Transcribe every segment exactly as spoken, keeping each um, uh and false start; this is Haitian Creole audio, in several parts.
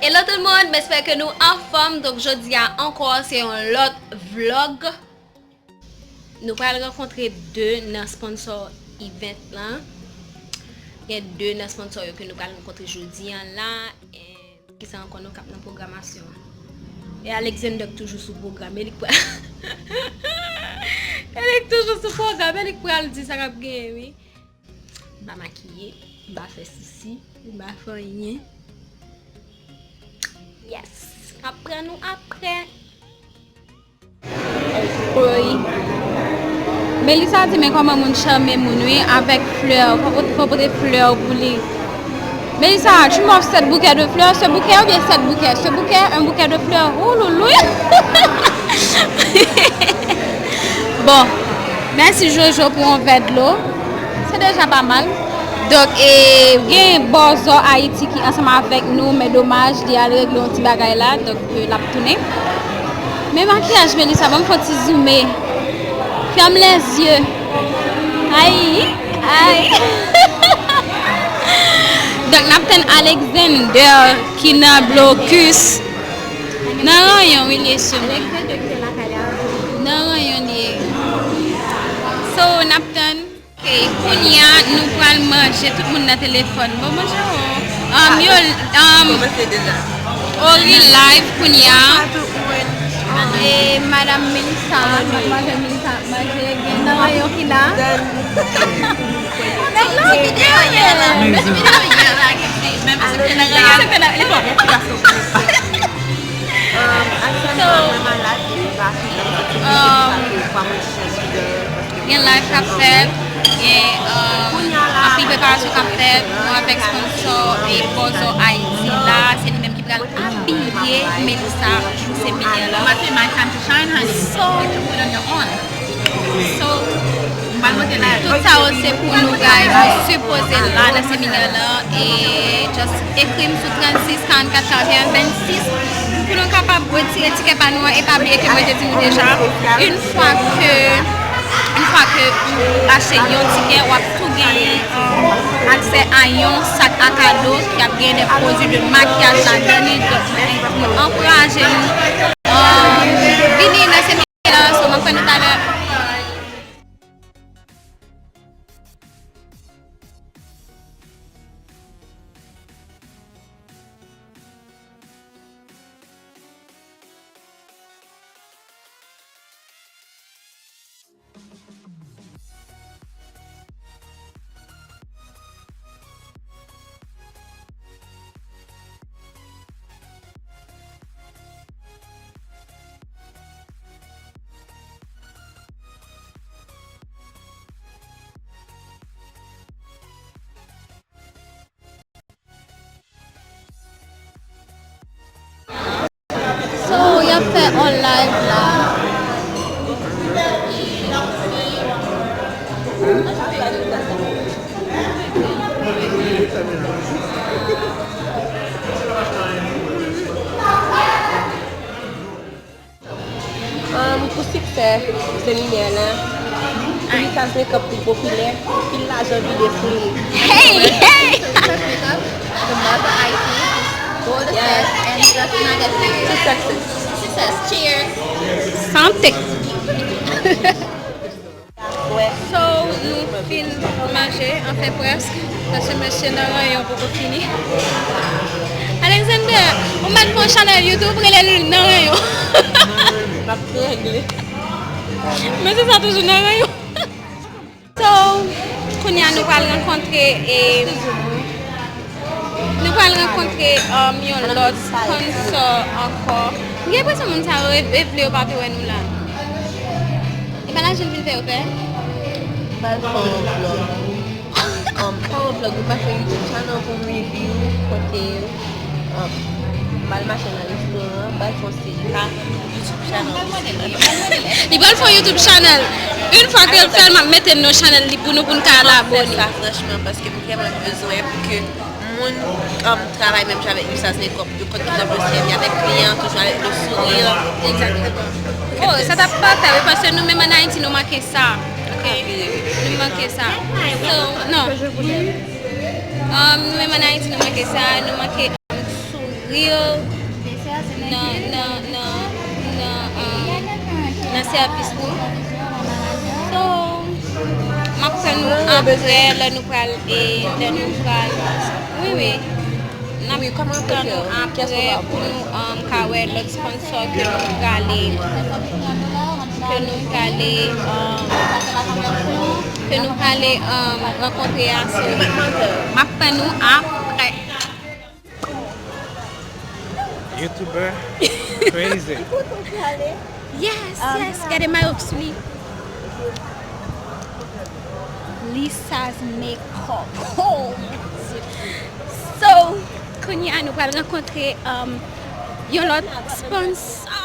Hello tout moun, m espere ke nou anfòm. Donk jodi a ankò se yon lòt vlog. Nou pral rankontre de nan sponsor event lan. Gen de nan sponsor yo ke nou pral rankontre jodi a la. And kisa ankò non k ap nan pwogramasyon an? E Alexander k toujou sou pwogram, e li k pral e li k toujou sou pwogram, e li k pral di sa k ap genyen wi. M pa makiye, m pa fè sisi, m pa fè anyen. Yes, m ap pran nou apre. Wi. Melissa di men kòman moun chame moun wi avèk flè, fò pote, fò pote flè pou li. Melissa, tu m'offres sept bouquets de fleurs, ce bouquet ou bien sept bouquets? Ce bouquet, un bouquet de fleurs. Ouh loulouyou. Bon, mèsi Jojo pou yon vè dlo. Se deja pa mal. Donk, e, gen Bòzò Ayiti ki ansanm avèk nou, men domaj, li al regle yon ti bagay la, donk, e, l ap tounen. Men makiyaj Melissa, ban m fè yon ti zoome. Ferme les yeux. Ay, ay. Donk, n ap tann Alexander ki nan blokis. Nan ranyon, wi, li ye sou mwen. Nan ranyon, li ye. So, n ap tann. Ok, kounye a, nou pral manje. Tout moun nan telefòn. Bon, manje, o. Um, yo, um, Ori live kounye a. E Madam Melissa, Madam Melissa, manje, gen nan ranyon ki la. Nan videyo, yeah. Nan videyo, yeah. Menm si se nan ranyon. Se te nan, li bon. Um, actually, mwen malad, e m pa fini soti, um, pa mwen chèch de, paske gen live k ap fèt, gen, um, anpil preparasyon k ap fèt, nou avèk sponsor e Bòzò Ayiti la, se li menm ki pral abiye Melissa pou seminè la. So, So, tout sa yo se pou nou, guys. Nou sipoze la nan seminè la. E just ekri m sou trannsis, karannkat, karanteyen, vennsis pou nou kapab retire tikè pa nou an. E pa bliye ke mwen te di nou deja, yon fwa ke, yon fwa ke ou achte yon tikè, w ap tou genyen, um, aksè a yon sak a kado ki ap gen de pwodui de makiyaj ladan li. Donk, mwen ankouraje nou, um, vini nan seminè la, so, m ap wè nou talè. So, y ap fè on live la. Um, pou siksè seminè la, pou Mika's Makeup pi popilè, anpil lajan vide sou li. Hey, hey! The mother I T, go the best, and just not get married. To success. Success. Cheers. Santé. So, nou fin manje, anfen prèsk, paske mesye nan ranyon poko fini. Alexander, ou mèt fè yon chanèl YouTube, rele l nan ranyon. M ap regle. Mesye sa toujou nan ranyon. So, kounye a nou pral rankontre, e, nou pral rankontre, um, yon lòt sponsor ankò. M gen enpresyon moun sa yo, e, e vle yo pa te wè nou la. E pa lajan l vin fè yo pè? M pral fè yon vlog. Um, pa yon vlog, m pral fè YouTube channel pou m review kote, um, m pral mache nan restoran, m pral fè yon seri ka YouTube channel. Li pral fè yon YouTube channel. Yon fwa ke l fè l, m ap mete l nan chanèl li pou nou, pou n ka al abone. M ap fè sa franchman, paske m vrèman bezwen pou ke moun, um, travay menm jan avèk Mika's Makeup. Yo konn toujou ap sèvi avèk kliyan, toujou avèk le sourire. Exactement. Oh, sa t ap fatal, wi, paske nou menm ann Ayiti, nou manke sa. Ok? Nou manke sa. So, non. Um, nou menm ann Ayiti, nou manke sa. Nou manke, um, souri. Grill nan, nan, nan, nan, um, nan sèvis nou. So, m ap tann nou apre, lè nou pral, e, lè nou pral, wi, wi. N ap tann nou apre pou nou, um, ka wè lòt sponsò ke nou prale, ke nou prale, um, ke nou prale, um, rankontre a. So, m ap tann nou apre. YouTuber crazy. Yes, yes, gade mayo sou li. Lisa's Makeup. Oh, mon Dieu. So, kounye a nou pral rankontre, um, yon lòt sponsor.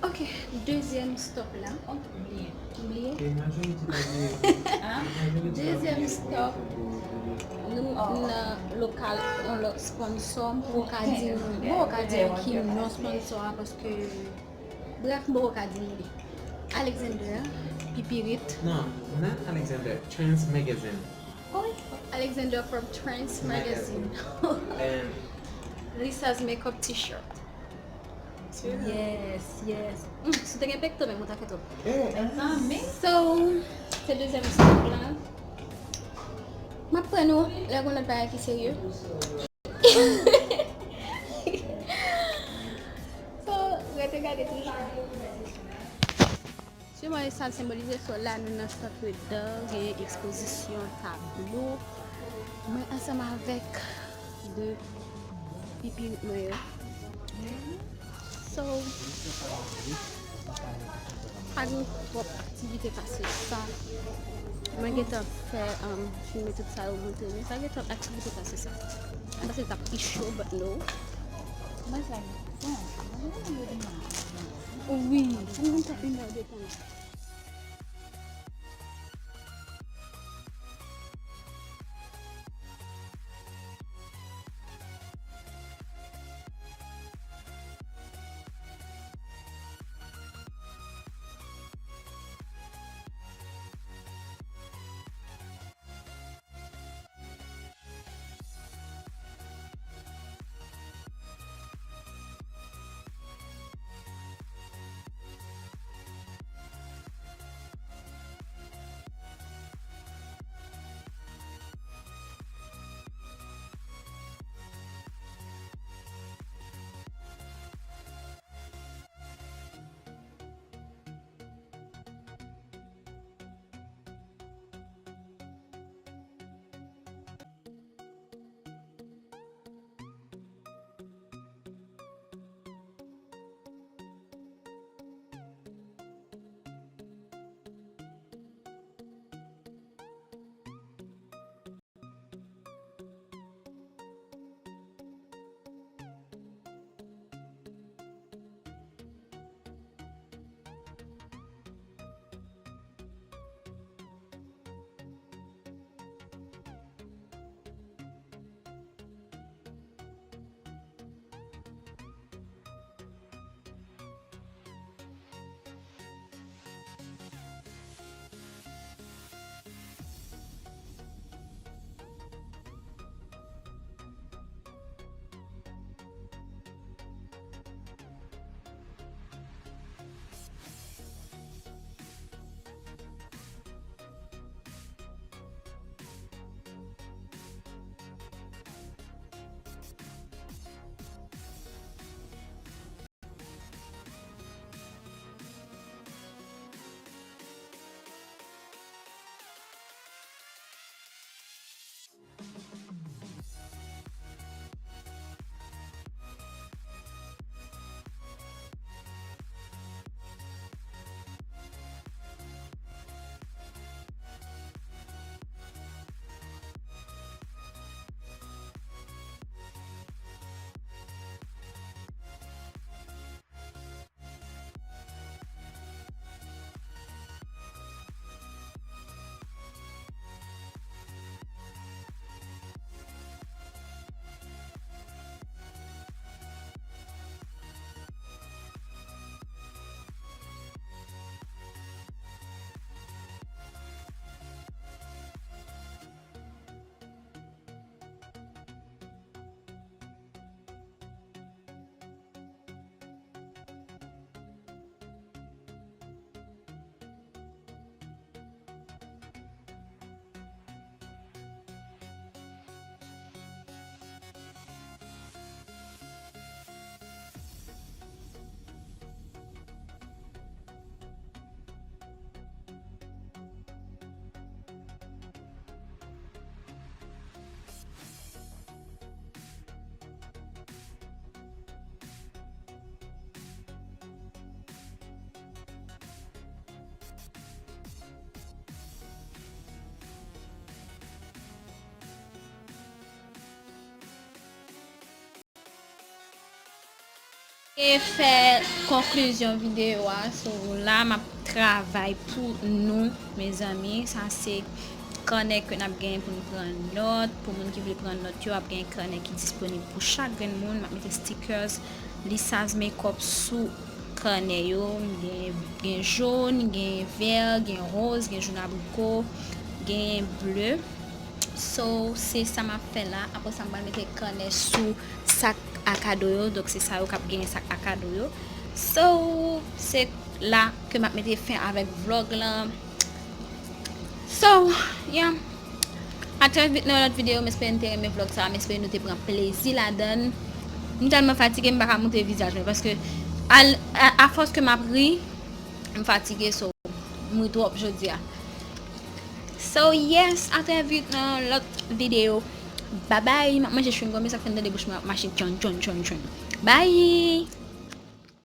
Ok, dezyèm stop la. Oh, m bliye. M bliye. Dezyèm stop, nou nan lokal yon lòt sponsor. M poko ka di, m poko ka di ki non sponsor a paske, bref, m poko ka di nou li. Alexander, Pipirit. No, not Alexander, Trends Magazine. Oh, Alexander from Trends Magazine. And Lisa's Makeup T-shirt. Yes, yes. Mm, si w te gen pekto menm, ou ta fè twòp. So, se dezyèm stop la. M ap pran nou lè gen lòt bagay ki serye. So, rete gade toujou. Siman e sa l senbolize. So, la nou nan Centre d'Art, gen ekspozisyon tablo. Mwen ansanm avèk de pipirit mwen yo. So, pa gen twòp aktivite pase sa. Mwen gentan fè, um, filme tout sa yo montre nou. Pa gen twòp aktivite pase sa. Mwen panse l t ap pi cho, but no. Wi, mwen t ap pi mal de tan. fè konklizyon videyo a. So, la, m ap travay pou nou, mezanmi. Sa se kanè ke n ap genyen pou n pran nòt. Pou moun ki vle pran nòt yo, ap gen kanè ki disponib pou chak grenn moun. M ap mete stickers Lisaz Makeup sou kanè yo. Gen, gen jòn, gen vè, gen wòz, gen jòn abriko, gen ble. So, se sa m ap fè la. Apre sa, m pral mete kanè sou sak a kado yo. Donk, se sa yo k ap genyen sak a kado yo. So, se la ke m ap mete fen avèk vlòg lan. So, yeah. A trè vit nan yon lòt videyo, m espere nou te renmen vlòg sa, m espere nou te pran plezi ladan l. M tèlman fatige, m pa ka montre vizaj mwen, paske al- a, afòs ke m ap ri, m fatige, so, m ri twòp jodi a. So, yes, a trè vit nan lòt videyo. Babay, m ap manje chewing gum, e sa k fè n tande bouch mwen ap mache tchon, tchon, tchon, tchon. Bye!